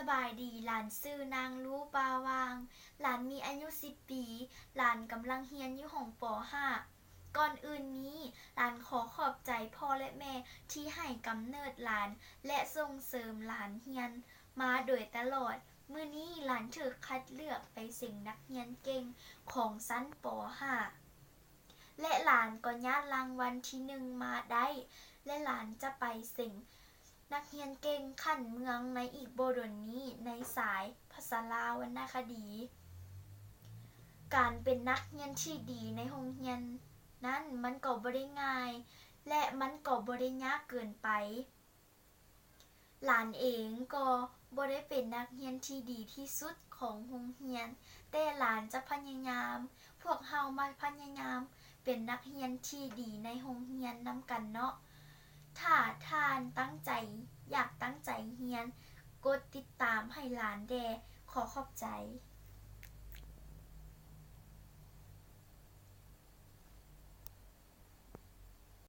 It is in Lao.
ສະບາຍດີ, ຫຼານຊື່ນາງ ລູ ປາຫວ່າງ. ຫຼານມີອາຍຸສິບປີ. ຫຼານກຳລັງຮຽນຢູ່ຫ້ອງ ປໍຫ້າ. ກ່ອນອື່ນນີ້, ຫຼານຂໍຂອບໃຈພໍ່ ແລະ ແມ່ທີ່ໃຫ້ກຳເນີດຫຼານ ແລະ ສົ່ງເສີມຫຼານຮຽນມາໂດຍຕະຫຼອດ. ມື້ນີ້ຫຼານຖືກຄັດເລືອກໄປເສັງນັກຮຽນເກັ່ງຂອງຊັ້ນ ປໍຫ້າ ແລະ ຫຼານກໍຍາດລາງວັນທີໜຶ່ງມາໄດ້ ແລະ ຫຼານຈະໄປເສັງນັກຮຽນເກັ່ງຂັ້ນເມືອງໃນອີກບໍ່ດົນນີ້ໃນສາຍພາສາລາວວັນນະຄະດີ. ການເປັນນັກຮຽນທີ່ດີໃນໂຮງຮຽນນັ້ນມັນກໍບໍ່ໄດ້ງ່າຍ ແລະ ມັນກໍບໍ່ໄດ້ຍາກເກີນໄປ. ຫຼານເອງກໍບໍ່ໄດ້ເປັນນັກຮຽນທີ່ດີທີ່ສຸດຂອງໂຮງຮຽນ, ແຕ່ຫຼານຈະພະຍາຍາມ. ພວກເຮົາມາພະຍາຍາມເປັນນັກຮຽນທີ່ດີໃນໂຮງຮຽນນຳກັນເນາະ. ຖ້າທ່ານຕັ້ງໃຈ, ຢາກຕັ້ງໃຈຮຽນ, ກົດຕິດຕາມໃຫ້ຫຼານແດ່. ຂໍຂອບໃຈ.